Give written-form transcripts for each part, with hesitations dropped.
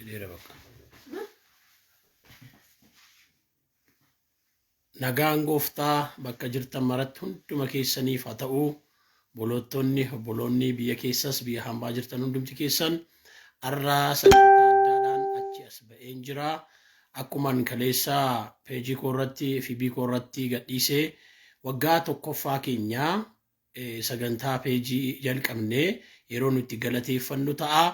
Hiriira bakka. Nagaan gooftaa bakka jirtan maratti hunduma keessaniif haa ta'u. Obboloonni obboloonni biyya keessas biyya hambaa jirtan hundumti keessan har'a sagantaa addaadhaan achi as ba'een jira. Akkuman kaleessa peejii koo irratti FB koo irratti gadhiisee waggaa tokkoffaa keenyaa sagantaa peejii jalqabnee yeroo nuti galateeffannu ta'a.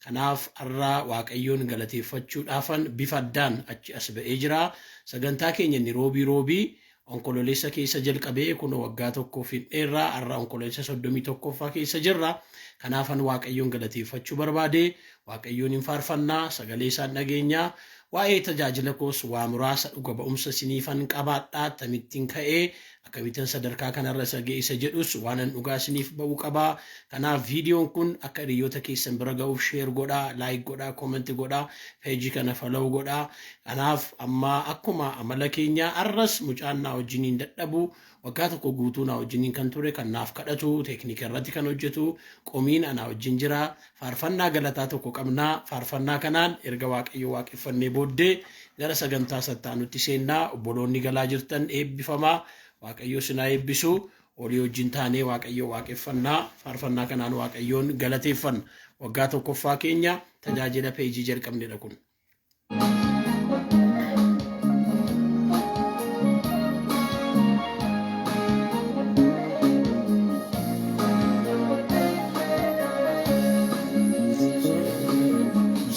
Kanaaf har'a Waaqayyoon galateeffachuudhaafan bifa addaan achi as ba'ee jira. Sagantaa keenya inni roobii roobii onkololeessa keessa jalqabee kun waggaa tokkoof hin dheerraa har'a onkololeessa 31ffaa keessa jirra. Kanaafan Waaqayyoon galateeffachuu barbaade. Waaqayyoon hin faarfannaa, sagalee isaan dhageenyaa. Waa'ee tajaajila koos waa muraasa dhuga ba'umsa isiniifan qabaadhaa akkamittiin ka'ee akkamittiin sadarkaa kanarra isa ga'e isa jedhus waanan dhugaa isiniif ba'uu qabaa. Kanaaf viidiyoon kun akka hiriyoota keessan bira ga'uuf share godhaa, like godhaa, comment godhaa, peejii kana follow godhaa. Kanaaf amma akkuma amala keenyaa arras mucaan naa wajjiniin dadhabu waggaa tokko guutuu naa wajjiniin kan ture kan naaf kadhatu teeknika irratti kan hojjetu qomiin anaa wajjin jira. Faarfannaa galataa tokko qabnaa. Faarfannaa kanaan erga Waaqayyo waaqeffannee booddee gara sagantaa sattaanutti seennaa. Obboloonni galaa jirtan eebbifamaa. Waaqayyo sinaa eebbisu. Olii wajjin taanee Waaqayyo waaqeffannaa. Faarfannaa kanaan Waaqayyoon galateeffanna. Waggaa tokkoffaa keenya tajaajila peejii jalqabnedha kun.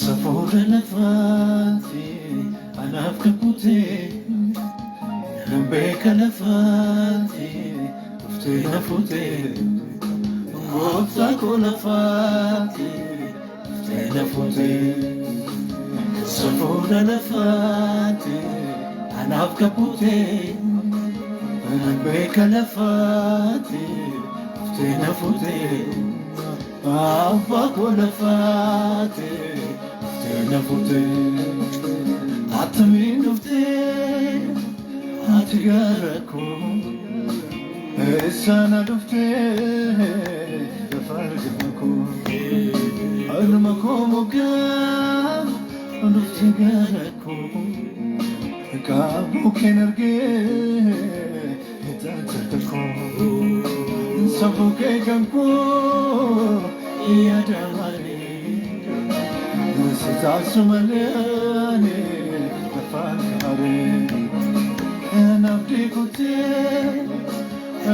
Safuura lafaati anaaf kakutee nan beeka lafaati dhuftee na fuutee gooftaa koo lafaati dhuftee na fuutee safuura lafaati anaaf kakutee nan beeka lafaati dhuftee na fuutee abbaa koo lafaati dhuftee na fuutee attamiin dhuftee ati gara koo eessana dhuftee lafa argama koo anuma koo moggaa dhuftee gara koo qaabuu keen argee tajaajila koo safuu kee kan koo yaada malee si taasisu malee lafaan kaaree nabdii kutee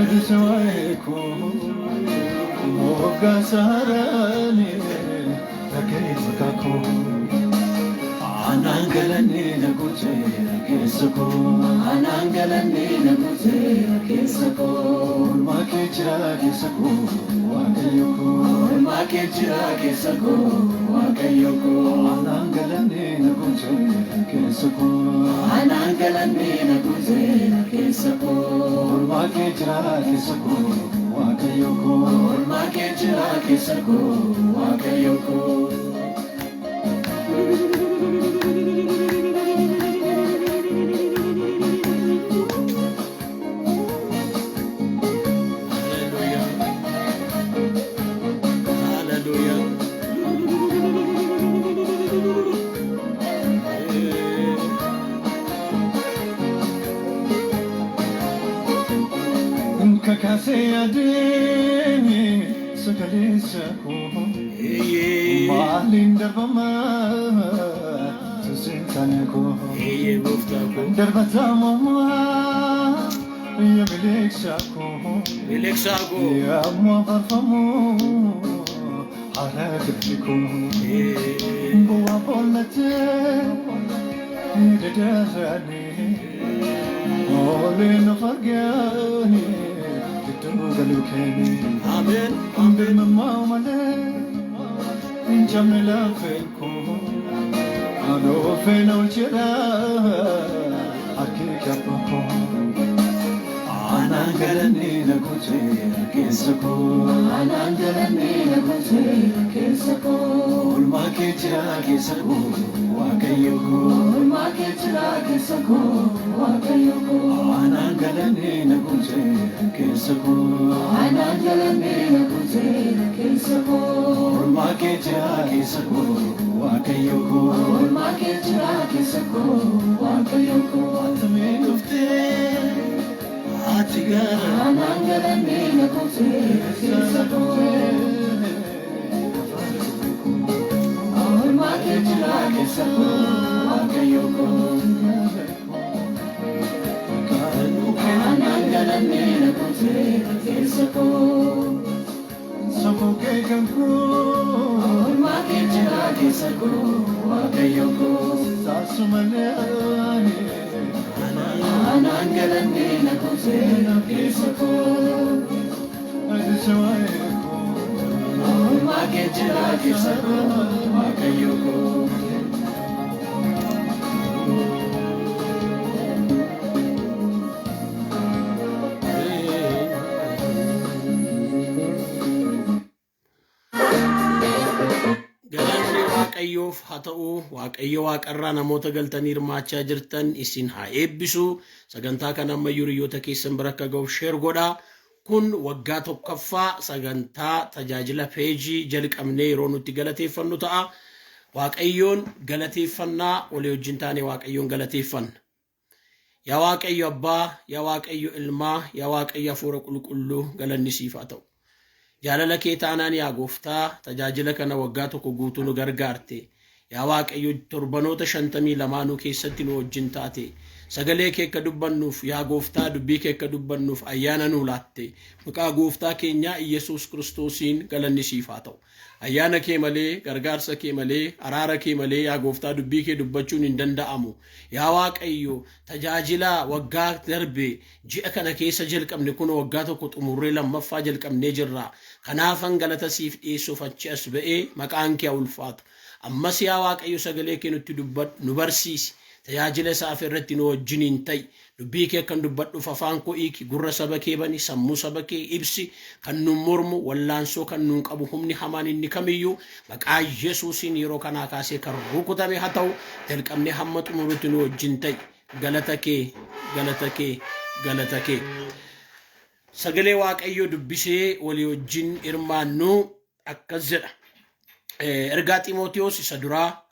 adisa waa'ee koo moggaa saaraanii dhagee maqaa koo anaan galannee na guutee keessa koo Anaan galannee na guutee keessa koo. Oolmaa kee jira keessa koo Waaqayyo koo Oolmaa kee jira keessa koo Waaqayyo koo. Anaan galannee na guutee keessa koo Anaan galannee na guutee keessa koo. Oolmaa kee jira keessa koo Waaqayyo koo Oolmaa kee jira keessa koo Waaqayyo koo. Hallelujah. Hallelujah. Kakaasee adeeme sagaleessa koo Eeyyee. maaliin darbamaa tusintaan koo Eeyyee gooftaa koo. darbatamumaa ya miliqsaa koo Miliqsaa koo. Yamma farfamuu haala galli koo Eeyyee. bu'aa bollatee dadaaranii ooleen of arganii gidduu galuu keeni. Ameen. Birmammaa malee hin cabne lafeen koo anoo feena ol jedha harki qabba koo. Anaan galannee na guutee keessa koo Anaan galannee na guutee keessa koo. Oolmaa kee jira keessa koo Waaqayyo koo Oolmaa kee jira keessa koo Waaqayyo koo. Anaan galannee na guutee keessa koo Anaan galannee na guutee keessa koo. Oolmaa kee jira keessa koo. Waaqayyo koo. Oolmaa kee jira keessa koo Waaqayyo koo. Atamee dhuftee ati gara Anaan galannee na kuutee keessa koo. Oolmaa kee jira keessa koo Waaqayyo koo. Anaan galannee na kuutee keessa koo. Sammuu kee kan koo Oolmaa kee jira keessa koo Waaqayyo koo. Taasumalee Anaan galannee na kuutee keessa koo. Ati waa'ee koo. Oolmaa kee jira keessa koo Waaqayyo koo. Galanni Waaqayyoof haa ta'u. Waaqayyo waaqarraa namoota galtanii hirmaachaa jirtan isin haa eebbisu. Sagantaa kana ammayyuu hiriyoota keessan bira akka ga'uuf share godhaa. Kun waggaa tokkoffaa sagantaa tajaajila peejii jalqabnee yeroo nutti galateeffannu ta'a. Waaqayyoon galateeffannaa walii wajjin taane Waaqayyoon galateeffanna. Yaa Waaqayyo Abbaa, yaa Waaqayyo Ilmaa, yaa Waaqayyo Hafuura Qulqulluu galanni siif haa ta'u. Jaalala kee taanaan yaa Gooftaa tajaajila kana waggaa tokko guutuu nu gargaarte. Yaa Waaqayyo torbanoota 52 keessatti nu wajjin taate. Sagalee kee akka dubbannuuf yaa Gooftaa dubbii kee akka dubbannuuf ayyaana nuu laatte. Maqaa Gooftaa keenyaa Iyyasuus Kiristoosiin galanni siif haa ta'u. Ayyaana kee malee, gargaarsa kee malee, araara kee malee yaa Gooftaa dubbii kee dubbachuun hin danda'amu. Yaa Waaqayyo tajaajila waggaa darbe ji'a kana keessa jalqabne kun waggaa tokko xumurree lammaffaa jalqabnee jirra. Kanaafan galata siif dhiyeessuuf achi as ba'ee maqaan kee haa ulfaatu. Ammas yaa Waaqayyo sagalee kee nutti dubbadhu, nu barsiisi. Tajaajila isaaf irratti nu wajjiniin ta'i. Dubbii kee akkan dubbadhuuf afaan koo hiiki, gurra saba kee bani, sammuu saba kee ibsi. Kan nuun mormu, wallaansoo kan nuun qabu humni hamaan inni kamiyyuu maqaa Yesuusiin yeroo kanaa kaasee kan rukutame haa ta'u. Jalqabnee hamma xumurutti nu wajjin ta'i. Galata kee, galata kee, galata kee. Sagalee Waaqayyoo dubbisee walii wajjin hirmaannu akkas jedha. Ergaa Ximootiyoos isa duraa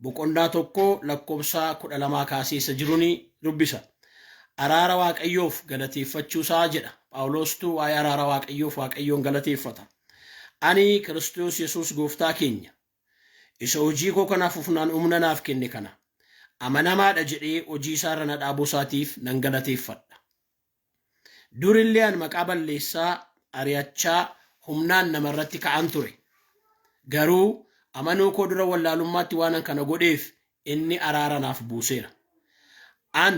boqonnaa 1 lakkoofsa 12 kaasee isa jiruun dubbisa. Araara Waaqayyoof galateeffachuusaa jedha. Phaawulostu waa'ee araara Waaqayyoof Waaqayyoon galateeffata. Ani Kiristoos Yesuus Gooftaa keenya isa hojii koo kanaaf humna naaf kenne kana amanamaadha jedhee hojii isaarra na dhaabuu isaatiif nan galateeffadha. Durillee an maqaa balleessaa ari'achaa humnaan namarratti ka'an ture. Garuu amanuu koo dura wallaalummaatti waan an kana godheef inni araara naaf buuseera. An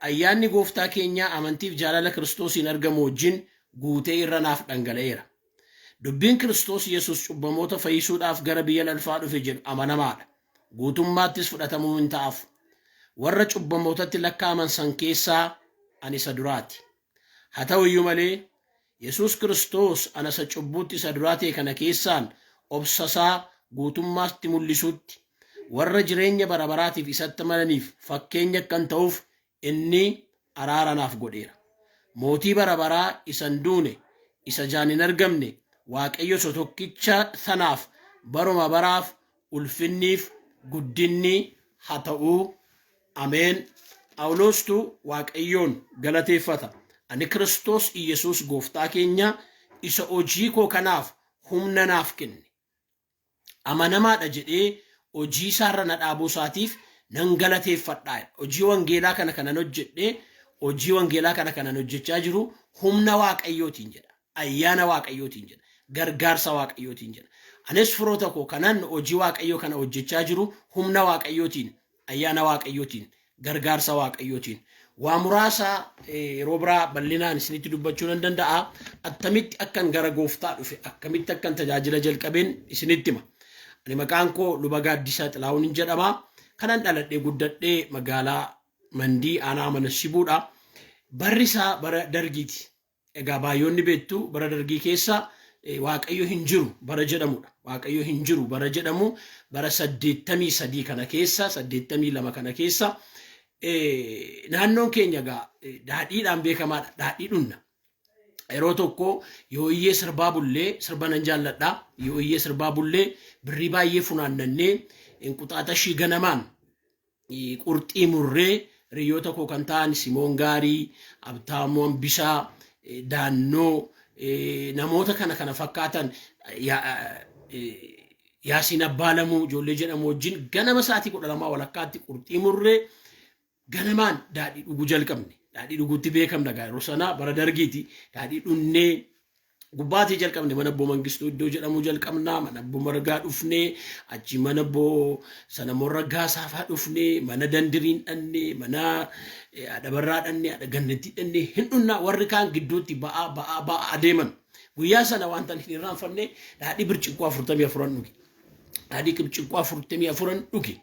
ayyaanni Gooftaa keenyaa amantiif jaalala Kiristoosiin argamu wajjin guutee irra naaf dhangala'eera. Dubbiin Kiristoos Yesuus cubbamoota fayyisuudhaaf gara biyya lalfaa dhufe jedhu amanamaadha. Guutummaattis fudhatamuu hin ta'aaf. Warra cubbamootatti lakkaa'aman san keessaa ani isa duraati. Haa ta'u iyyuu malee Yesuus Kiristoos ana isa cubbuutti isa duraa ta'e kana keessaan obsasaa guutummaatti mul'isuutti warra jireenya bara baraatiif isatti amananiif fakkeenya akkan ta'uuf inni araara naaf godheera. Mootii bara baraa isa hin duune, isa jaan hin argamne, Waaqayyo isa tokkicha sanaaf baruma baraaf ulfinniif guddinni haa ta'u. Ameen. Phaawulostu Waaqayyoon galateeffata. Ani Kiristoos Iyyasuus Gooftaa keenya isa hojii koo kanaaf humna naaf kenne. Amanamaadha jedhee hojii isaarra na dhaabuu isaatiif nan galateeffadha. Hojii wangeelaa kana kanan hojjedhe, hojii wangeelaa kana kanan hojjechaa jiru humna Waaqayyootiin jedha. Ayyaana Waaqayyootiin jedha. Gargaarsa Waaqayyootiin jedha. Anis firoota koo kanan hojii Waaqayyoo kana hojjechaa jiru humna Waaqayyootiin, ayyaana Waaqayyootiin, gargaarsa Waaqayyootiin. Waa muraasa yeroo biraa bal'inaan isinitti dubbachuu nan danda'a. Attamitti akkan gara Gooftaa dhufe, akkamitti akkan tajaajila jalqabeen isinitti hima. Ani maqaan koo Luba Gaaddisaa Xilaawun jedhama. Kanan dhaladhee guddadhee magaalaa Mandii aanaa mana Sibuudha. Barri isaa bara Dargiiti. Egaa baay'oonni beektu bara Dargii keessa Waaqayyo hin jiru bara jedhamudha. Waaqayyo hin jiru bara jedhamu bara 83 kana keessa, 82 kana keessa naannoon keenya egaa daadhiidhaan beekamaadha. Daadhii dhunna. Yeroo tokko yoo'iyyee sirbaa bullee, sirba nan jaalladha. Yoo'iyyee sirbaa bullee birrii baay'ee funaannannee Inquxaaxashii ganamaan qurxii murree hiriyoota koo kan ta'an Simoon Gaarii, Abtaamoo Ambisaa, Daannoo, namoota kana kana fakkaatan, Yaasiin Abbaalamuu ijoollee jedhamu wajjin ganama sa'aatii 12 walakkaatti qurxii murree ganamaan daadhii dhuguu jalqabne. Daadhii dhuguutti beekamna gaa yeroo sanaa, bara dargiiti. Daadhii dhunnee gubbaatii jalqabne. Mana Abboo Mangistuu iddoo jedhamu jalqabnaa, mana Abboo Margaa dhufnee, achi mana Abboo Sanamoon Raggaasaafaa dhufnee, mana Dandiriin dhannee, mana Adabarraa dhannee, Adha Gannattii dhannee hin dhunnaa. Warri kaan gidduutti ba'aa ba'aa ba'aa adeeman. Guyyaa sana wanta hin irraanfanne daadhii birciqqoo 44n dhuge. Daadhii birciqqoo 44n dhuge.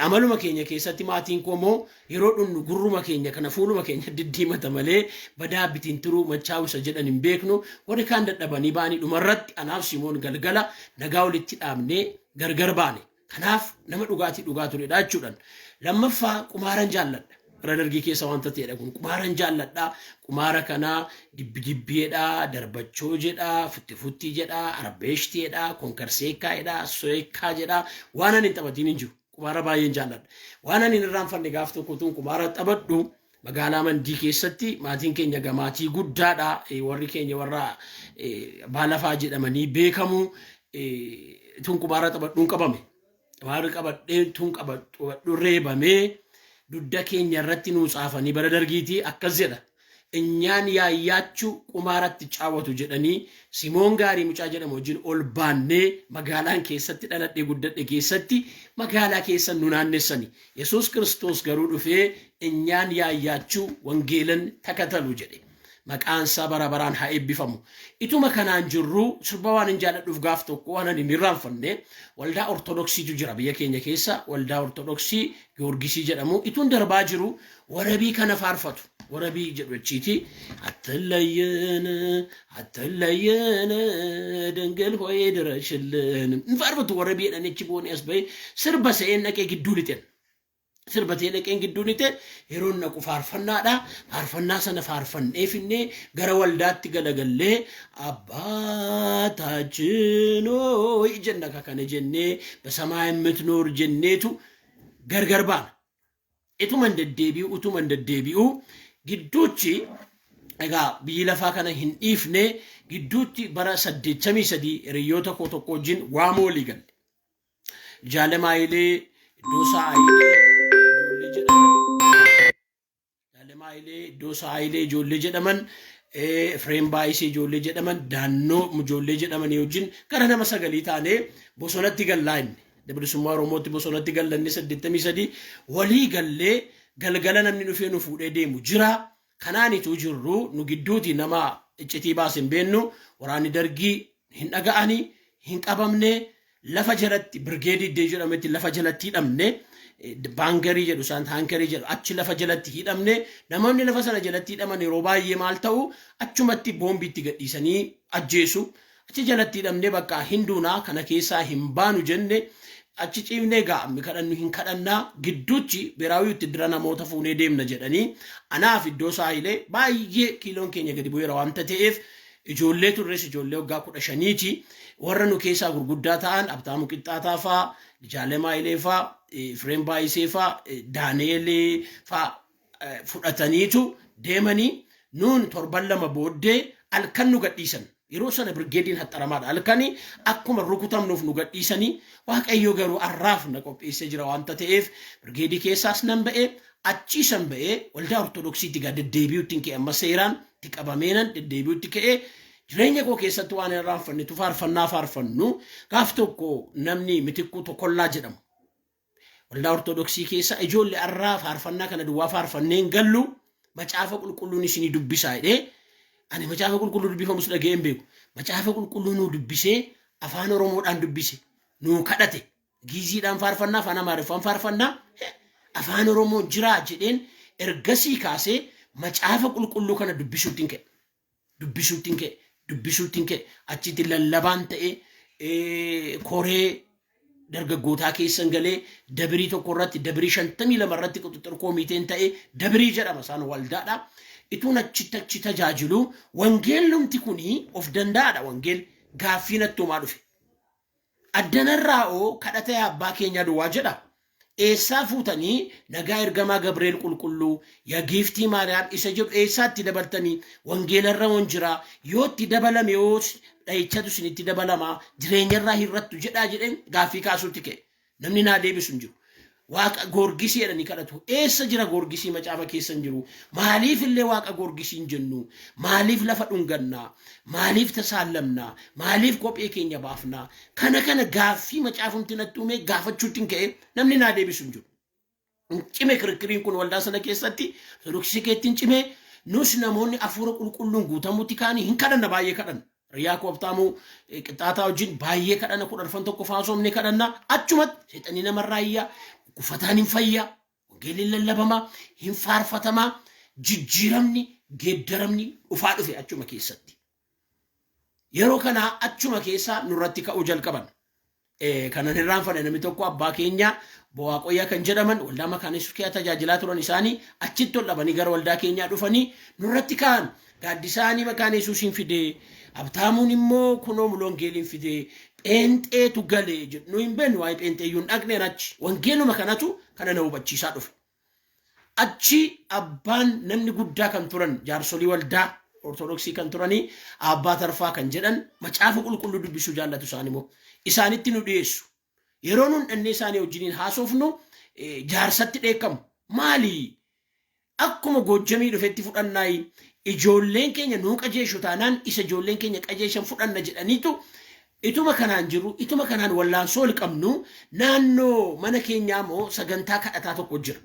Amaluma keenya keessatti maatiin koo immoo yeroo dhunnu gurruma keenya kana fuuluma keenya diddiimata malee badaa bitiin turuu machaa'u isa jedhan hin beeknu. Warri kaan dadhabanii ba'anii dhumarratti anaaf Simoon galgala nagaa walitti dhaabnee gargar baane. Kanaaf nama dhugaatii dhugaa turedha jechuudhaan. Lammaffaa, qumaaran jaalladha. Bara dargii keessa wanta ta'edha kun. Qumaaran jaalladha. Qumaara kanaa dibbi dibbiidha, darbachoo jedha, futti futti jedha, arbeeshtiidha, konkarseekkaadha, soekkaa jedha. Waan ani hin taphatiin hin jiru. Qumaara baay'een jaalladha. Waan ani hin irraanfanne, gaaf tokko tun qumaara taphadhu magaalaa Mandii keessatti, maatiin keenya gamaatii guddaadha. Warri keenya warra baalafaa jedhamanii beekamu. Tun qumaara taphadhuun qabame. Qumaara qabadhee tun qabadhu reebamee dugda keenya irratti nuu tsaafanii, bara dargiitii, akkas jedha. "እኛን ያያችሁ ቁማር አትጫወቱ" jedhanii Simoon Gaarii mucaa jedhamu wajjin ol baannee magaalaan keessatti dhaladhee guddadhe keessatti magaalaa keessa nu naannessani. Yesuus Kiristoos garuu dhufee "እኛን ያያችሁ ወንጌልን ተከተሉ" jedhe. Maqaan isaa bara baraan haa eebbifamu. Ituma kanaan jirru sirba waan hin jaalladhuuf gaaf tokko waan ani hin irraanfanne, waldaa Ortodoksiitu jira biyya keenya keessa, waldaa Ortodoksii Giyoorgisii jedhamu. Ituun darbaa jiru warabii kana faarfatu. Warabii jedhu achiiti. "አትለየን አትለየን ድንግል ሆይ ድረሽልን" hin faarfatu warabii jedhanii achi boonee as bahee sirba se'een dhaqee gidduu lixen. Sirba ta'ee dhaqeen gidduu lixe. Yeroo naqu faarfannaadha. Faarfannaa sana faarfannee finnee gara waldaatti galagallee "አባታችን ሆይ" jenna kana jennee "በሰማይ የምትኖር" jenneetu gargar baana. Ituman deddeebi'u, utuman deddeebi'u gidduutti egaa biyyi lafaa kana hin dhiifne. Gidduutti bara 83 hiriyoota koo tokko wajjin waamoo walii galle. Jaalamaa Hayilee, Iddoosaa Hayilee, ijoollee jedhaman. Jaalamaa Hayilee, Iddoosaa Hayilee ijoollee jedhaman, Efreem Baayisee ijoollee jedhaman, Daannoo ijoollee jedhamanii wajjin gara nama sagalii taanee bosonatti gallaa inni. Bilisummaa Oromootti bosonatti gallanne. 83 walii gallee galgala namni dhufee nu fuudhee deemu jira. Kanaanitu jirru nu gidduuti nama iccitii baase hin beennu, waraanni dargii hin dhaga'anii hin qabamne. Lafa jalatti birgeedii iddoo jedhametti lafa jalatti hidhamne. Baangarii jedhu isaan, taankarii jedhu, achi lafa jalatti hidhamne. Namoonni lafa sana jalatti hidhaman yeroo baay'ee maal ta'u? Achumatti boombiitti gadhiisanii ajjeesu. Achi jalatti hidhamne. Bakka hinduunaa kana keessaa hin baanu jenne. Achi ciifnee gaa'amni kadhannu hin kadhannaa. Gidduutti biraawii itti dira namoota fuunee deemna jedhanii anaaf iddoo saahilee baay'ee kiiloon keenya gadi bu'eera waanta ta'eef, ijoollee turres, ijoollee waggaa 15ti. Warra nu keessaa gurguddaa ta'an Abtaamuu Qixxaataa faa, Jaalamaa Hayilee faa, Fireem Baayisee faa, Daani'eel faa fudhataniitu deemanii nuun torban 2 booddee halkan nu gadhiisan. Yeroo sana birgeediin haxxaramaadha. Halkanii akkuma rukutamnuuf nu gadhiisanii. Waaqayyo garuu arraaf na qopheessee jira waanta ta'eef birgeedii keessaas nan ba'ee, achiisan ba'ee waldaa Ortodoksiitti gaa deddeebi'utti hin ka'e. Amma seeraan itti qabameenan deddeebi'utti ka'ee jireenya koo keessatti waan hin irraanfannetu faarfannaa faarfannu gaaf tokko namni Mitikkuu Tokollaa jedhamu waldaa Ortodoksii keessa, "Ijoollee, arraa faarfannaa kana duwwaa faarfannee hin gallu, macaafa qulqulluun isinii dubbisaa" jedhee. Ani macaafa qulqulluu dubbifamus dhaga'ee hin beeku. Macaafa qulqulluu nuu dubbisee, afaan Oromoodhaan dubbise, nuu kadhate. Giiziidhaan faarfannaa, afaan Amaariffaan faarfannaa, afaan Oromoo jiraa jedheen. Ergasii kaasee macaafa qulqulluu kana dubbisuutti hin ka'e. Dubbisuutti hin ka'e. Dubbisuutti hin ka'e. Achitti lallabaan ta'e, koree dargaggootaa keessan galee, dabirii tokko irratti, dabirii 52 irratti ቁጥጥር koomiteen ta'e, dabirii jedhama isaan waldaadha. Ituun achitti achi tajaajilu wangeellumti kuni of danda'aadha. Wangeel gaaffii natti himaa dhufe. Addanarraa oo kadhata yaa abbaa keenyaa duwwaa jedha. Eessaa fuutanii nagaa ergamaa Gabri'eel qulqulluu yaa giiftii Maariyaam isa jedhu eessaatti dabaltanii? Wangeelarra woon jira yoo itti dabalame yoo dhahichatu isinitti dabalama, jireenyarraa hirrattu jedhaa jedheen gaaffii kaasuutti ka'e. Namni naa deebisu hin jiru. Waaqa Goorgisii jedhanii kadhatu. Eessa jira Goorgisii? Macaafa keessa hin jiru. Maaliif illee Waaqa Goorgisii hin jennu? Maaliif lafa dhungannaa? Maaliif tasaallamnaa? Maaliif kophee keenya baafnaa? Kana kana gaaffii macaafumti natti uume gaafachuutti hin ka'e, namni naa deebisu hin jiru. Hin cime kirikiriin kun waldaa sana keessatti, Ortodoksii keetti hin cime. Nus namoonni hafuura qulqulluun guutamutti kaanii hin kadhanna, baay'ee kadhanna. Riyaa Koobtaamuu qixxaataa wajjin baay'ee kadhanna, 10 tokko faasoomne kadhanna. Achumatti seexanni namarraa iyyaa, kufataan hin fayyaa, wangeelli hin lallabamaa, hin faarfatamaa, jijjiiramni geeddaramni dhufaa dhufe achuma keessatti. Yeroo kana achuma keessa nurratti ka'uu jalqaban. Kanan irraanfadhe, namni tokko abbaa keenya Bo'aaqoyyaa kan jedhaman waldaa Makaana Yesuus keessa tajaajilaa turan, isaanii achitti ol dhabanii gara waldaa keenyaa dhufanii nurratti ka'an. Gaaddisaanii Makaana Yesuusiin fidee, Abtaamuun immoo kunoo Mulongeeliin fidee, pheenxeetu galee jedhu. Nu hin beeknu, waa'ee pheenxeeyyuu hin dhaqneen achi. Wangeeluma kanatu kana na hubachiisaa dhufe. Achi abbaan namni guddaa kan turan, jaarsolii waldaa Ortodoksii kan turanii, Abbaa Tarfaa kan jedhan, macaafa qulqulluu dubbisuu jaallatu, isaan immoo isaanitti nu dhiyeessu. Yeroo nun dhannee isaanii wajjiniin haasofnu jaarsatti dheekkamu. Maali? Akkuma Goojjamii dhufetti fudhannaayi, ijoolleen keenya nuu qajeeshu taanaan isa ijoolleen keenya qajeeshan fudhanna jedhaniitu. Ituma kanaan jiru, ituma kanaan wallaansoo ol qabnu, naannoo mana keenyaa immoo sagantaa kadhataa tokko jira.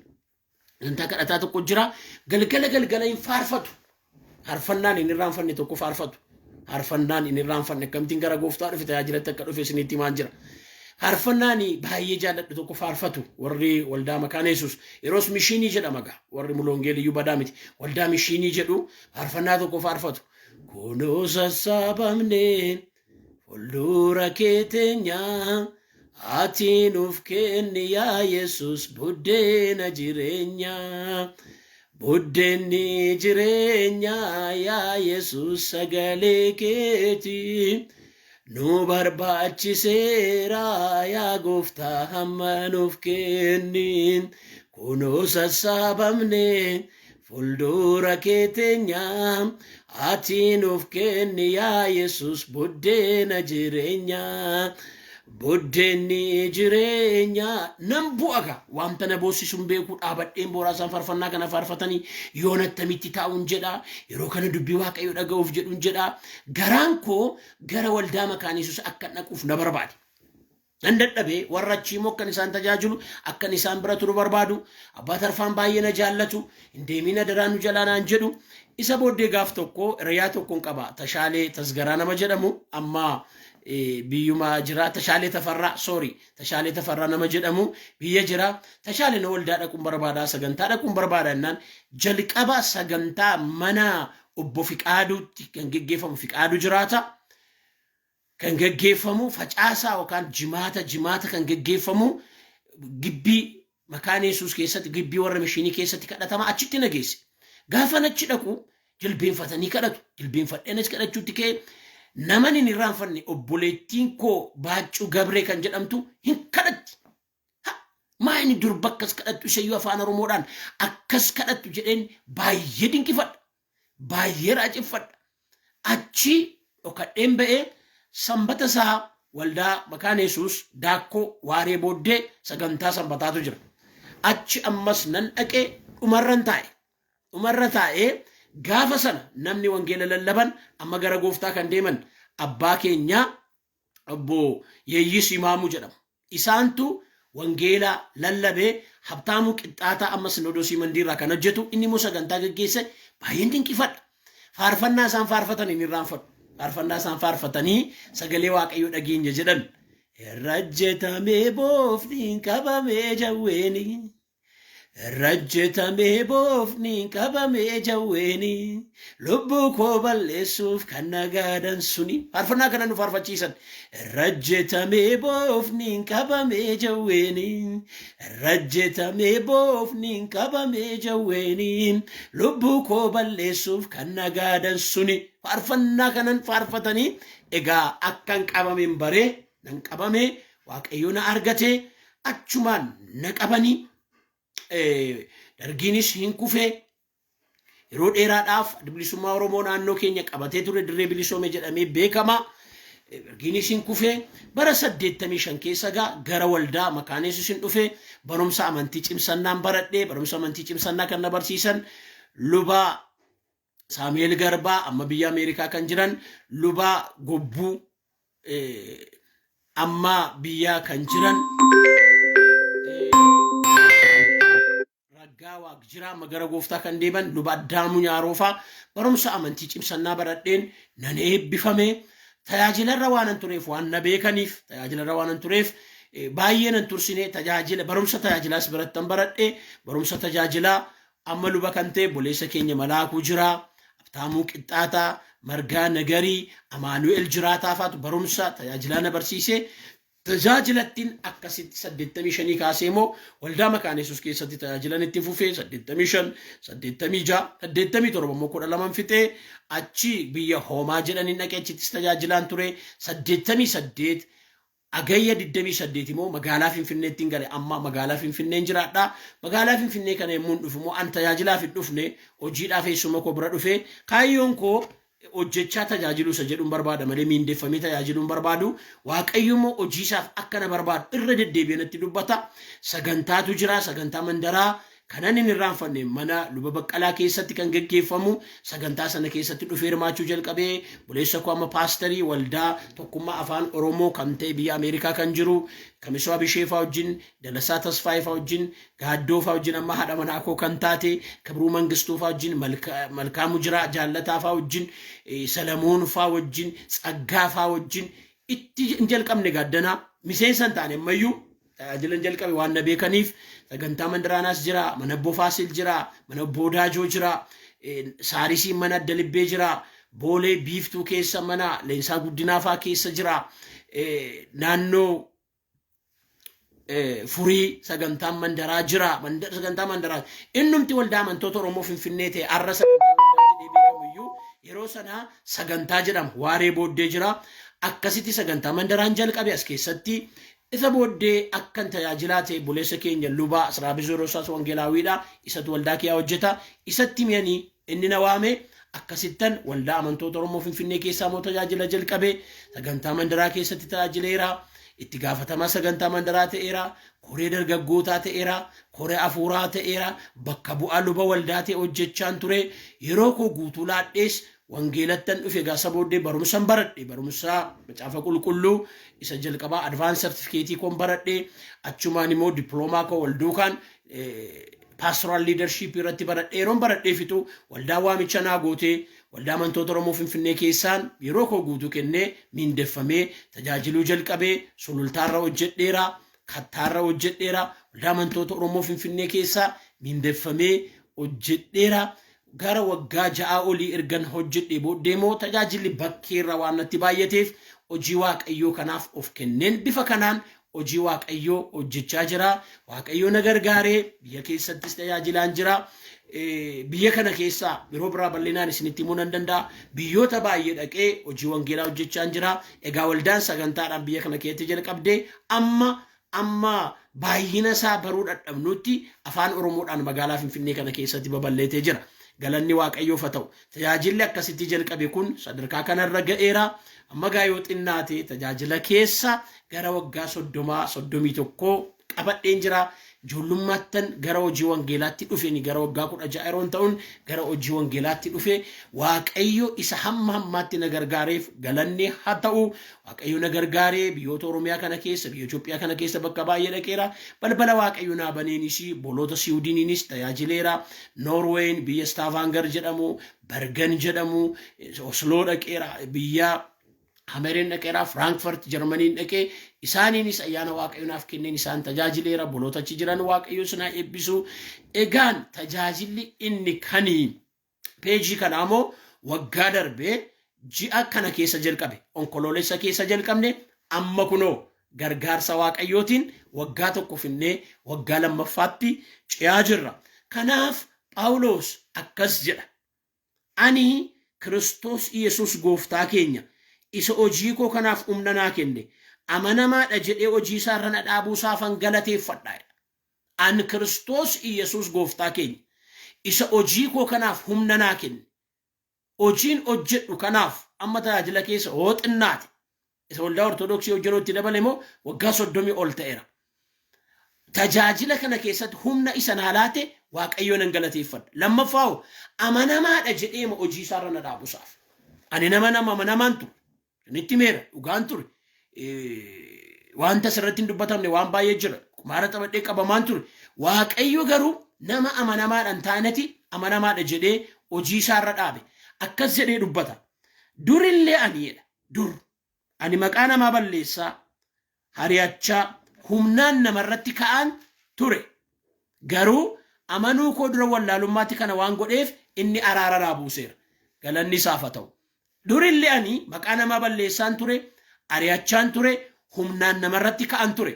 Sagantaa kadhataa tokko jira. Galgala galgala hin faarfatu. Faarfannaan hin irraanfanne tokko faarfatu. Faarfannaan hin irraanfanne, akkamittiin gara gooftaa dhufe, tajaajilatti akka dhufe isinitti himaan jira. Faarfannaan baay'ee jaalladhu tokko faarfatu warri waldaa Makaana Yesuus. Yeroos mishiinii jedhama gaa. Warri Mulongeeliyyuu badaa miti. Waldaa mishiinii jedhu, faarfannaa tokko faarfatu. Kunoo sassaabamne fuuldura kee teenyaa, ati nuuf kenni yaa Yesus buddeena jireenyaa. Buddeenni jireenyaa yaa Yesus sagalee keeti. Nu barbaachiseera yaa gooftaa, hamma nuuf kenni. Kunoo sassaabamne fuuldura kee teenyaa, ati nuuf kenni yaa Yesus buddeena jireenyaa. Buddeenni jireenyaa nan bu'a gaa, wanta na boossisu hin beeku, dhaabadheen booraa. Isaan faarfannaa kana faarfatanii yoon attamitti taa'uun jedha. Yeroo kana dubbii Waaqayyoo dhaga'uuf jedhuun jedha. Garaan koo gara waldaa Makaana Yesuus akka dhaquuf na barbaade. Nan dadhabee, warra achii immoo akkan isaan tajaajilu, akkan isaan bira turu barbaadu. Abbaa Tarfaan baay'ee na jaallatu, hin deemiin adaraa nu jalaa naan jedhu. Isa booddee gaaf tokko hiriyaa tokkoon qaba, Tashaalee Tasgaraa nama jedhamu, amma biyyuma jira, Tashaalee Tafarraa, sorry, Tashaalee Tafarraa nama jedhamu biyya jira. Tashaalee na waldaa dhaquun barbaada, sagantaa dhaquun barbaada jennaan, jalqaba sagantaa mana obbo Fiqaaduutti kan geggeeffamu, Fiqaaduu jiraata. Kan geggeeffamu facaasaa yookaan jimaata jimaata kan geggeeffamu gibbii Makaana Yesuus keessatti, gibbii warra mishiinii keessatti kadhatama, achitti na geesse. Gaafa achi dhaqu jilbeenfatanii kadhatu. Jilbeenfadheen achi kadhachuutti ka'e, naman hin irraanfanne, obboleettiin koo Baaccuu Gabree kan jedhamtu hin kadhatti. Maa inni durba akkas kadhattu, isayyuu afaan Oromoodhaan akkas kadhattu jedheen baay'ee dinqifadha. Baay'ee raajeffadha. Achi dhokadheen ba'ee, sanbata isaa waldaa Makaana Yesuus daakkoo waaree booddee sagantaa sanbataatu jira. Achi ammas nan dhaqee dhumarran taa'e. Dhumarra taa'ee gaafa sana namni wangeela lallaban, amma gara gooftaa kan deeman, abbaa keenyaa obbo Yeeyyis Imaamuu jedhamu. Isaantu wangeela lallabee, Habtaamuu Qixxaataa amma Sinodosii Mandiirraa kan hojjetu, inni immoo sagantaa geggeesse. Baay'een dinqifadha. Faarfannaa isaan faarfatan hin irraanfadhu. Faarfannaa isaan faarfatanii sagalee Waaqayyoo dhageenya jedhan. Irrajjetamee boofni qabamee jawweeni. Irrajjetamee boofni qabamee jawweeni, lubbuu koo balleessuuf kan nagaadan suni. Faarfannaa kana nu faarfachiisan. Irrajjetamee boofni qabamee jawweeni, irrajjetamee boofni qabamee jawweeni, lubbuu koo balleessuuf kan nagaadan suni. Faarfannaa kanan faarfatanii egaa akkan qabameen baree. Nan qabame, Waaqayyo na argate, achumaan na qabanii, dargiinis hin kufee. Yeroo dheeraadhaaf Adda Bilisummaa Oromoo naannoo keenya qabatee ture, dirree bilisoome jedhamee beekama. Dargiinis hin kufee. Bara 85 keessa gaa gara waldaa Makaana Yesuusin dhufe. Barumsa amantii cimsannaan baradhe. Barumsa amantii cimsannaa kan na barsiisan luba Saamu'eel Garbaa, amma biyya Ameerikaa kan jiran, luba Gobbuu, amma biyya kan jiran, Raggaa Waaqjiraa, amma gara gooftaa kan deeman, luba Addaamuu Nyaaroofaa. Barumsa amantii cimsannaa baradheen nan eebbifame. Tajaajilarra waanan tureef, waan na beekaniif, tajaajilarra waanan tureef baay'ee nan tursine. Tajaajila barumsa tajaajilaas birattan baradhe. Barumsa tajaajilaa amma luba kan ta'e obboleessa keenya Malaakuu Jiraa, Abtaamuu Qixxaataa, Margaa Nagarii, Amaanu'el Jiraataa faatu barumsa tajaajilaa na barsiise. Tajaajilattiin akkasitti 85 kaasee immoo waldaa Makaana Yesuus keessatti tajaajilan itti fufee, 85, 86, 87 immoo 12 fixee achi biyya Hoomaa jedhaniin dhaqee achittis tajaajilaan ture. 88 Agayya 28 immoo magaalaa Finfinneetti hin gale. Amma magaalaa Finfinneen jiraadha. Magaalaa Finfinnee kana yommuu dhufu immoo an tajaajilaaf hin dhufne, hojiidhaaf eessuma koo bira dhufe. Kaayyoon koo hojjechaa tajaajiluu isa jedhuun barbaada malee miindeffamee tajaajiluu hin barbaadu. Waaqayyo immoo hojii isaaf akka na barbaadu irra deddeebi'ee natti dubbata. Sagantaatu jira, sagantaa mandaraa kanan hin irraanfanne, mana luba Baqqalaa keessatti kan geggeeffamu. Sagantaa sana keessatti dhufee hirmaachuu jalqabee. Buleessa koo amma paasterii waldaa Tokkummaa Afaan Oromoo kan ta'e biyya Ameerikaa kan jiru Kamisoo Abisheefaa wajjin, Dalasaa Tasfaayefaa wajjin, Gaaddoofaa wajjin, amma haadha manaa koo kan taate Kibruu Mangistuufaa wajjin, Malkaamuu Jiraa Jaallataafaa wajjin, Salamoonfaa wajjin, Tsaggaafaa wajjin itti hin jalqabne. Gaaddanaa miseensa hin taane ammayyuu tajaajila hin jalqabe. Waan na beekaniif sagantaa mandaraanaas jira, mana Obbo Faasil jira, mana Obbo Daajoo jira, Saarisiin mana Adda Libbee jira, Boolee Biiftuu keessa mana Leensaa Guddinaafaa keessa jira, naannoo Furii sagantaan mandaraa jira. Sagantaa mandaraa innumti waldaa amantoota Oromoo Finfinnee ta'e har'a sagantaa guddaa jedhee beekamu iyyuu yeroo sanaa sagantaa jedhama, waaree booddee jira. Akkasitti sagantaa mandaraan jalqabe as keessatti. Isa booddee akkan tajaajilaa ta'e buleessa keenya luba Asiraabizoo Rosaas Wangeelaawiidha. Isatu waldaa kiyyaa hojjeta. Isatti mi'anii inni na waame. Akkasittan waldaa amantoota Oromoo Finfinnee keessaa immoo tajaajila jalqabe. Sagantaa mandaraa keessatti tajaajileera. Itti gaafatamaa sagantaa mandaraa ta'eera. Koree dargaggootaa ta'eera. Koree afuuraa ta'eera. Bakka bu'aa luba waldaa ta'e hojjechaan ture. Yeroo koo guutuu laadhees wangeelattan dhufe. Gaasa booddee barumsan baradhe. Barumsa macaafa qulqulluu isa jalqabaa advance certificate koon baradhe. Achumaan immoo diploomaa koo wal duukaan pastoral leadership irratti baradhe. Yeroon baradhee fixu waldaa waamicha naa gootee, waldaa amantoota Oromoo Finfinnee keessaan yeroo koo guutuu kennee miindeffamee tajaajiluu jalqabee. Sulultaarra hojjedheera, Kattaarra hojjedheera, waldaa amantoota Oromoo Finfinnee keessaa miindeffamee hojjedheera. Gara waggaa 6 olii ergan hojjedhee booddee immoo tajaajilli bakkeerra waan natti baay'ateef hojii Waaqayyoo kanaaf of kenneen bifa kanaan hojii Waaqayyoo hojjechaa jira. Waaqayyoo na gargaaree biyya keessattis tajaajilaan jira. Biyya kana keessaa yeroo biraa bal'inaan isinitti himuu nan danda'a. Biyyoota baay'ee dhaqee hojii wangeelaa hojjechaa jira. Egaa waldaan sagantaadhaan biyya kana keessatti jalqabdee amma baay'ina isaa baruu dadhabnutti afaan Oromoodhaan magaalaa Finfinnee kana keessatti babal'atee jira. Galanni Waaqayyoof haa ta'u. Tajaajilli akkasitti jalqabe kun sadarkaa kanarra ga'eera. Amma gaa yoo xinnaate tajaajila keessa gara waggaa 30, 31 qabadheen jira. Ijoollummaattan gara hojii wangeelaatti dhufe. Ni gara waggaa 16 yeroon ta'uun gara hojii wangeelaatti dhufe. Waaqayyo isa hamma hammaatti na gargaareef galanni haa ta'u. Waaqayyo na gargaaree biyyoota Oromiyaa kana keessa, biyya Itoophiyaa kana keessa bakka baay'ee dhaqeera. Balbala Waaqayyo naa baneenis boloota Siwudiniinis tajaajileera. Noorweeyin biyya Staavaangar jedhamu, Bergen jedhamu, Osloo dhaqeera, biyya Hamereen dhaqeera, Firaankfurt Jarmaniin dhaqee isaaniinis ayyaana Waaqayyo naaf kenneen isaan tajaajileera. Boloota achi jiran Waaqayyo sinaa eebbisu. Egaan tajaajilli inni kanii peejii kanaa immoo waggaa darbee ji'a kana keessa jalqabe. Onkoloolessa keessa jalqabne. Amma kunoo gargaarsa Waaqayyootiin waggaa tokko finnee waggaa lammaffaatti ce'aa jirra. Kanaaf Phaawulos akkas jedha: Ani Kiristoos Yesuus gooftaa keenya isa hojii koo kanaaf humna naa kenne Amanamaadha jedhee hojii isaarra na dhaabuu isaafan galateeffadha. An Kiristoos Iyyasuus gooftaa keenya isa hojii koo kanaaf humna naa kenne. Hojiin hojjedhu kanaaf amma tajaajila keessa hoo xinnaate, isa waldaa Ortodoksii hojjenuu itti dabale immoo waggaa 30 ol ta'eera. Tajaajila kana keessatti humna isa naa laate Waaqayyoo nan galateeffadha. Lammaffaa hoo amanamaadha jedheema hojii isaarra na dhaabusaaf. Ani nama amanamaan ture. Isinitti himeera, dhugaan ture. Wanta asirratti hin dubbatamne waan baay'ee jira. Qumaara taphadhee qabamaan ture. Waaqayyo garuu nama amanamaadha hin taaneti amanamaadha jedhee hojii isaarra dhaabe. Akkas jedhee dubbata. Durillee ani jedha. Dur ani maqaa namaa balleessaa, hari'achaa, humnaan namarratti ka'aan ture. Garuu amanuu koo dura wallaalummaatti kana waan godheef inni araara naa buuseera. Galanni isaaf haa ta'u. Durillee ani maqaa namaa balleessaan ture, ari'achaan ture, humnaan namarratti ka'an ture.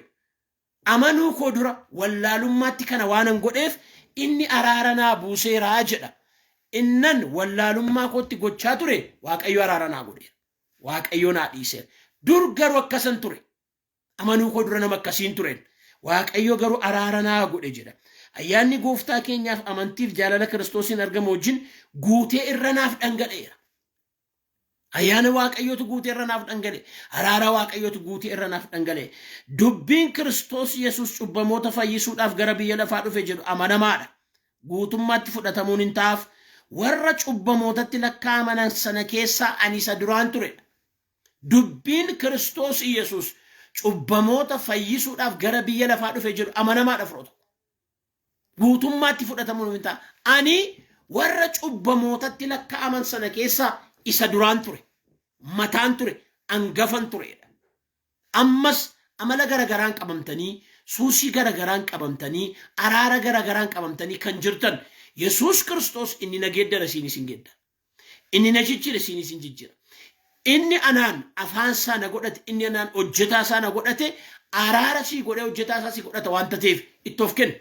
Amanuu koo dura wallaalummaatti kana waanan godheef inni araara naa buuseera jedha. Innan wallaalummaa kootti gochaa ture Waaqayyo araara naa godheera. Waaqayyo naa dhiiseera. Dur garuu akkasan ture. Amanuu koo dura nama akkasiin tureen. Waaqayyo garuu araara naa godhe jedha. Ayyaanni gooftaa keenyaaf amantiif jaalala Kiristoosiin argamu wajjin guutee irra naaf dhangala'eera. Ayyaana Waaqayyootu guutee irra naaf dhangala'e. Araara Waaqayyootu guutee irra naaf dhangala'e. Dubbiin Kiristoos Yesuus cubbamoota fayyisuudhaaf gara biyya lafaa dhufe jedhu amanamaadha. Guutummaatti fudhatamuun hin ta'aaf. Warra cubbamootatti lakkaa'amanan sana keessaa ani isa duraan turedha. Dubbiin Kiristoos Yesuus cubbamoota fayyisuudhaaf gara biyya lafaa dhufe jedhu amanamaadha, firoota. Guutummaatti fudhatamuun hin ta'a. Ani warra cubbamootatti lakkaa'aman sana keessaa isa duraan ture. Mataan ture, angafan turedha. Ammas amala garagaraan qabamtanii, suusii garagaraan qabamtanii, araara garagaraan qabamtanii kan jirtan, Yesuus Kiristoos inni na geeddara siin isin geeddara. Inni na jijjiire siin isin jijjiira. Inni anaan afaan isaa na godhate, inni anaan hojjetaa isaa na godhate, araara sii godhee hojjetaa isaa si godhata waanta ta'eef itti of kenna.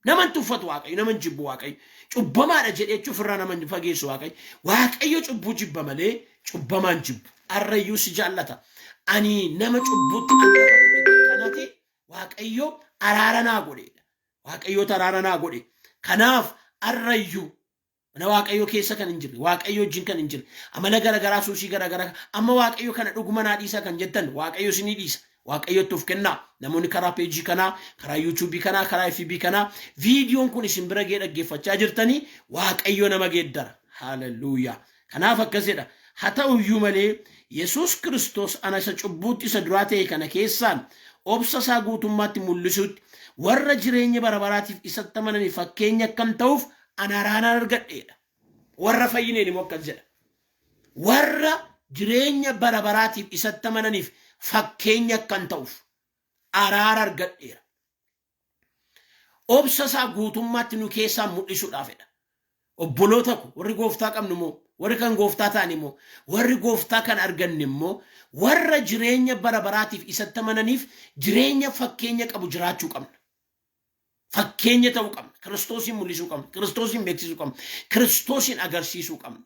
Nama hin tuffatu Waaqayyo, nama hin jibbu Waaqayyo. Cubbamaadha jedhee jechuuf irraa nama hin fageessu Waaqayyo. Waaqayyo cubbuu jibba malee cubbamaan jibbu. Arrayyuu si jaallata. Ani nama cubbuutti angafa ture kanati Waaqayyo araara naa godheedha. Waaqayyoota araara naa godhe. Kanaaf arrayyuu mana Waaqayyoo keessa kan hin jirre, Waaqayyo wajjin kan hin jirre, amala garaagaraa, suusii garaagaraa, amma Waaqayyo kana dhuguma naa dhiisaa kan jettan, Waaqayyo isinii dhiisa. Waaqayyotti of kennaa. Namoonni karaa peejii kanaa, karaa yuutuubii kanaa, karaa FB kanaa, viidiyoon kun isin bira ga'ee dhaggeeffachaa jirtanii, Waaqayyo nama geeddara. Haalelluuyaa. Kanaaf akkas jedha. Haa ta'u iyyuu malee Yesuus Kiristoos ana isa cubbuutti isa duraa ta'e kana keessaan obsa isaa guutummaatti mul'isuutti warra jireenya bara baraatiif isatti amananiif fakkeenya akkan ta'uuf ani araaraan argadheedha. Warra fayyineen immoo akkas jedha. Warra jireenya bara baraatiif isatti amananiif fakkeenya akkan ta'uuf araara argadheera. Obsa isaa guutummaatti nu keessaa mul'isuudhaafidha. Obboloota ko, warri gooftaa qabnu immoo, warri kan gooftaa ta'an immoo, warri gooftaa kan arganne immoo, warra jireenya bara baraatiif isatti amananiif jireenya fakkeenya qabu jiraachuu qabna. Fakkeenya ta'uu qabna. Kiristoosiin mul'isuu qabna. Kiristoosiin beeksisuu qabna. Kiristoosiin agarsiisuu qabna.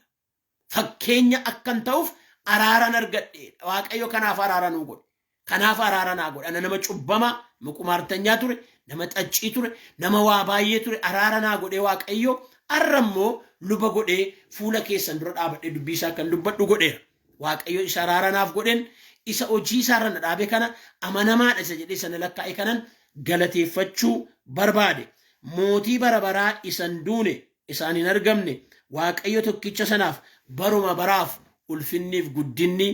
Fakkeenya akkan ta'uuf araaran argadhe. Waaqayyo kanaaf araara nuu godhe. Kanaaf araara naa godhe. Ana nama cubbamaa, nama qumaartanyaa ture, nama xaccii ture, nama waa baay'ee ture araara naa godhee Waaqayyo har'a immoo luba godhee fuula keessan dura dhaabadhee dubbii isaa kan dubbadhu godheera. Waaqayyo isa araara naaf godheen, isa hojii isaarra na dhaabe kana, amanamaadha isa jedhee sana lakkaa'e kanan galateeffachuu barbaade. Mootii bara baraa isan duune, isaan hin argamne, Waaqayyo tokkicha sanaaf baruma baraaf ulfinniif guddinni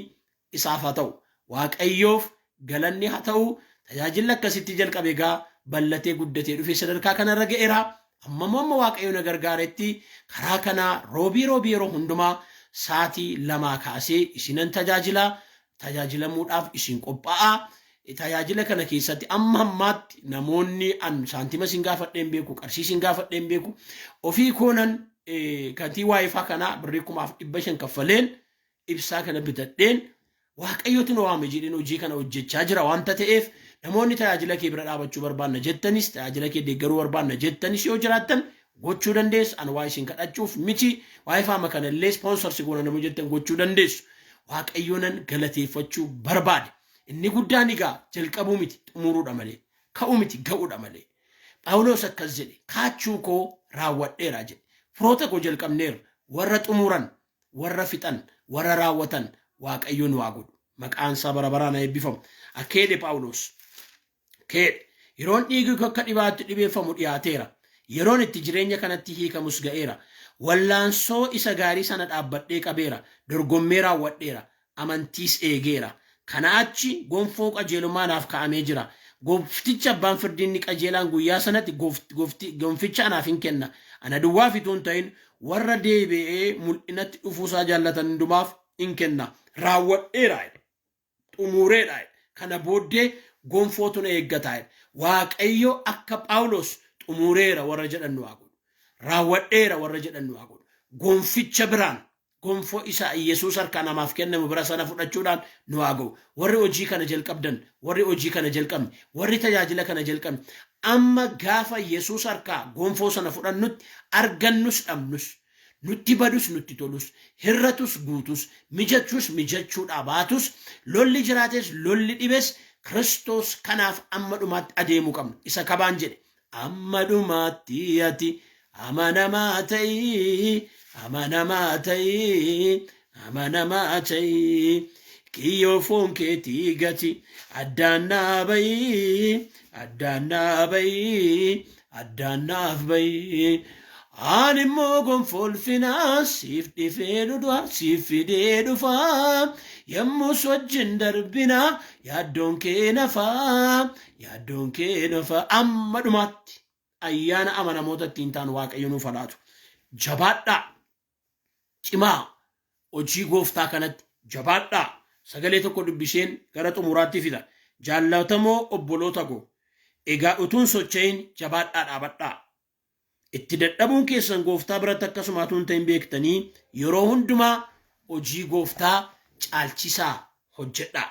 isaaf haa ta'u. Waaqayyoof galanni haa ta'u. Tajaajilli akkasitti jalqabe egaa bal'atee guddatee dhufee sadarkaa kanarra ga'eera. Amma immoo amma Waaqayyo na gargaaretti karaa kanaa roobii roobii yeroo hundumaa sa'aatii 2 kaasee isinan tajaajila. Tajaajilamuudhaaf isin qophaa'a. Tajaajila kana keessatti amma ammaatti namoonni an saantima isin gaafadhee hin beeku, qarshii isin gaafadhee hin beeku. Ofii koonan kantii waayifaa kanaa birrii 1500 kaffaleen ibsaa kana bitadheen Waaqayyotu na waame jedheen hojii kana hojjechaa jira waanta ta'eef, namoonni tajaajila kee bira dhaabachuu barbaanna jettanis, tajaajila kee deeggaruu barbaanna jettanis yoo jiraattan gochuu dandeessu. Ani waa isin kadhachuuf miti. Waa'ee faama kana illee sponsors goona nama jettan gochuu dandeessu. Waaqayyoonan galateeffachuu barbaade. Inni guddaan egaa jalqabuu miti, xumuruudha malee. Ka'uu miti, ga'uudha malee. Phaawulos akkas jedhe, kaachuu koo raawwadheera jedhe. Firoota koo, jalqabneerra. Warra xumuran, warra fixan, warra raawwatan Waaqayyo nu haa godhu. Maqaan isaa bara baraan haa eebbifamu. Akkeedhe Phaawulos. Keedhe. Yeroon dhiigi koo akka dhibaatti dhibeeffamu dhiyaateera. Yeroon itti jireenya kanatti hiikamus ga'eera. Wallaansoo isa gaarii sana dhaabbadhee qabeera. Dorgommee raawwadheera. Amantiis eegeera. Kana achi gonfoo qajeelummaa naaf kaa'amee jira. Gooftichi abbaan firdii inni qajeelaan guyyaa sanatti gonficha anaaf hin kenna. Ana duwwaaf utuu hin ta'in, warra deebi'ee mul'inatti dhufuusaa jaallatan hundumaaf in kenna. Raawwadheera jedhe. Xumureedha jedhe. Kana booddee gonfootu na eeggata jedhe. Waaqayyo akka Phaawulos xumureera warra jedhan nu haa godhu. Raawwadheera warra jedhan nu haa godhu. Gonficha biraan, gonfoo isa Yesuus harkaa namaaf kennamu bira sana fudhachuudhaan nu haa ga'u. Warri hojii kana jalqabdan, warri hojii kana jalqabne, warri tajaajila kana jalqabne, amma gaafa Yesuus harkaa gonfoo sana fudhannutti, argannus dhabnus, nutti badus nutti tolus, hirratus guutus, mijachuus mijachuudhaa baatus, lolli jiraates lolli dhibes, Kiristoos kanaaf amma dhumaatti adeemuu qabna. Isa kabaan jedhe, amma dhumaatti ati amanamaa ta'ii, amanamaa ta'ii, amanamaa ta'ii, kiyyoo foon keetii gati addaan naa bayii, addaan naa bayii, addaan naaf bayii. Ani immoo gonfoo ulfinaa siif dhifee dhufa, siif fidee dhufa. Yommus wajjin darbina, yaaddoon kee nafaa, yaaddoon kee nafa. Amma dhumaatti ayyaana amanamoota ittiin taanu Waaqayyo nuuf haa laatu. Jabaadhaa. Cimaa, hojii gooftaa kanatti jabaadhaa. Sagalee tokko dubbiseen gara xumuraatti fida. Jaallatamoo obboloota koo, egaa utuun socho'in jabaadhaa dhaabadhaa. Itti dadhabuun keessan gooftaa biratti akkasuma utuu hin ta'in beektanii, yeroo hundumaa hojii gooftaa caalchisaa hojjedhaa.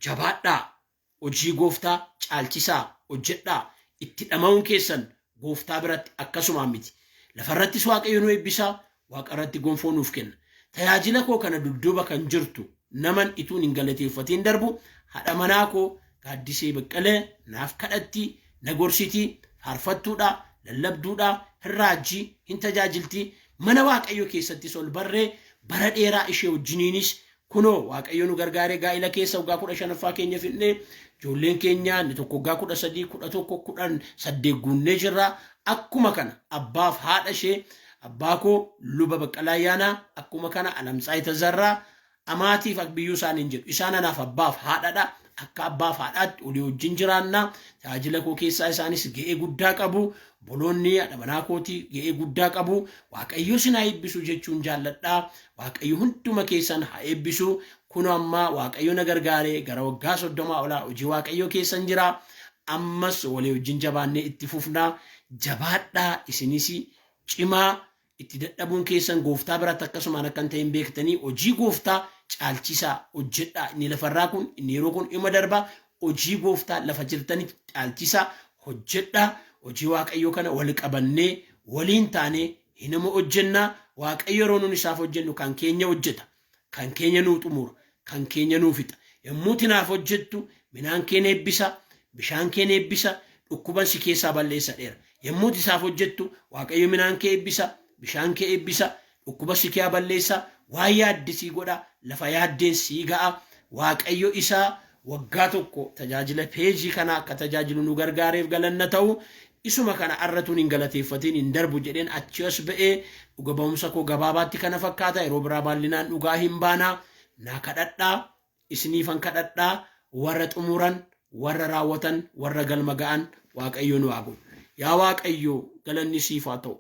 Jabaadhaa. Hojii gooftaa caalchisaa hojjedhaa. Itti dhama'uun keessan gooftaa biratti akkasumaan miti. Lafarrattis Waaqayyo nu eebbisaa, waaqarratti gonfoo nuuf kenna. Tajaajila koo kana dudduuba kan jirtu, naman ituun hin galateeffatiin darbu, haadha manaa koo Gaaddisee Baqqalee. Naaf kadhatti, na gorsiti, faarfattuudha, lallabduudha, hin raajji, hin tajaajilti. Mana Waaqayyo keessattis ol barree, bara dheeraa ishee wajjiniinis kunoo Waaqayyo nu gargaaree gaa'ila keessa waggaa 15ffaa keenya fidnee, ijoolleen keenya inni tokko waggaa 13, 11, 18 guunnee jirra. Akkuma kana abbaaf haadha ishee, abbaa koo Luba Baqqalaa Ayyaanaa, akkuma kana Alamtsaay Tazarraa, amaatiif akbiyyuu isaaniin jedhu. Isaan anaaf abbaaf haadhadha. Akka abbaaf haadhaatti olii wajjin jiraanna. Tajaajila koo keessaa isaanis ga'ee guddaa qabu. Obboloonni haadha manaa kootii ga'ee guddaa qabu. Waaqayyo isin haa eebbisu jechuun jaalladha. Waaqayyo hunduma keessan haa eebbisu. Kun amma Waaqayyo na gargaaree gara waggaa 30 olaa hojii Waaqayyoo keessan jira. Ammas walii wajjin jabaannee itti fufna. Jabaadhaa, isinis cimaa. Itti dadhabuun keessan gooftaa biratti akkasumaan akka hin ta'in beektanii, hojii gooftaa caalchisaa hojjedhaa. Inni lafarraa kun, inni yeroo kun ima darba. Hojii gooftaa lafa jirtanitti caalchisaa hojjedhaa. Hojii Waaqayyoo kana wal qabannee, waliin taanee hinuma hojjennaa. Waaqayyo yeroo nun isaaf hojjennu kan keenya hojjeta. Kan keenya nuu xumura. Kan keenya nuu fixa. Yommuu tinaaf hojjettu midhaan keen eebbisa, bishaan keen eebbisa, dhukkuban si keessaa balleessa dheera. Yommuu isaaf hojjettu Waaqayyo midhaan kee eebbisa, bishaan kee eebbisa, dhukkuba si kee balleessa, waan yaadde sii godha, lafa yaaddeen sii ga'a. Waaqayyo isaa waggaa tokko tajaajila peejii kana akka tajaajilu nu gargaareef galanna ta'u. Isuma kana arratuun hin galateeffatiin hin darbu jedheen achi as ba'ee dhuga ba'umsa koo gabaabaatti kana fakkaata. Yeroo biraa bal'inaan dhugaa hin baanaa. Naa kadhadhaa, isiniifan kadhadhaa. Warra xumuran, warra raawwatan, warra galma ga'an Waaqayyo nu haa godhu. Yaa Waaqayyo, galanni siif haa ta'u.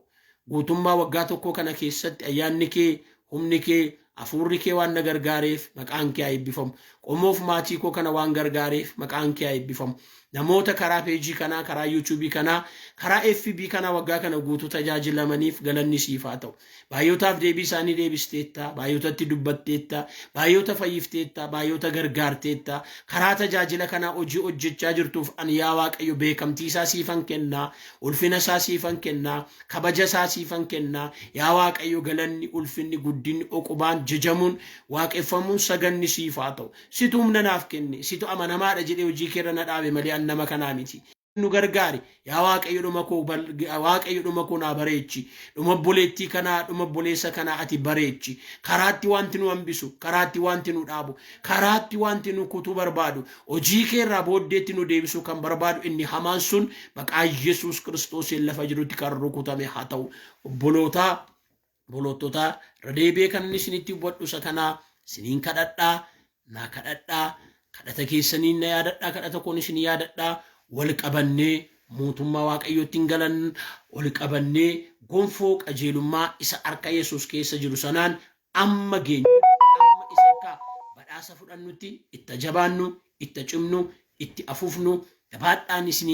Guutummaa waggaa tokkoo kana keessatti ayyaanni kee, humni kee, hafuurri kee waan na gargaareef maqaan kee haa eebbifamu. Qomoof maatii koo kana waan gargaareef maqaan kee haa eebbifamu. Namoota karaa peejii kanaa, karaa yuutuubii kanaa, karaa FB kanaa waggaa kana guutuu tajaajilamaniif galanni siif haa ta'u. Baay'ootaaf deebii isaanii deebisteetta, baay'ootatti dubbatteetta, baay'oota fayyifteetta, baay'oota gargaarteetta. Karaa tajaajila kanaa hojii hojjechaa jirtuuf ani yaa Waaqayyo beekamtii isaa siifan kennaa, ulfina isaa siifan kennaa, kabaja isaa siifan kennaa. Yaa Waaqayyo galanni, ulfinni, guddinni, oqubaan, jajamuun, waaqeffamuun, saganni siif haa ta'u. Situ humna naaf kenne, situ amanamaadha jedhee hojii keerra na dhaabe malee an nama kanaa miti. Nu gargaari. Yaa Waaqayyo dhuma koo Waaqayyo dhuma koo naa bareechi. Dhuma obboleettii kanaa, dhuma obboleessa kanaa ati bareechi. Karaatti wanti nu hambisu, karaatti wanti nu dhaabu, karaatti wanti nu kutuu barbaadu, hojii keerraa booddeetti nu deebisuu kan barbaadu inni hamaan sun maqaa Yesuus Kiristoosiin lafa jirutti kan rukutame haa ta'u. Obbolootaa, Obboloottotaa, irra deebi'ee kan inni isinitti hubadhu isa kanaa isiniin kadhadhaa, naa kadhadhaa, kadhata keessaniin na yaadadhaa, kadhata koon isin yaadadhaa, wal qabannee mootummaa Waaqayyootti hin galan, wal qabannee gonfoo qajeelummaa isa harka Yesuus keessa jiru sanaan amma geenyutti, amma isa harkaa badhaasa fudhannutti itti jabaannu, itti cimnu, itti afufnu, jabaadhaan isinii.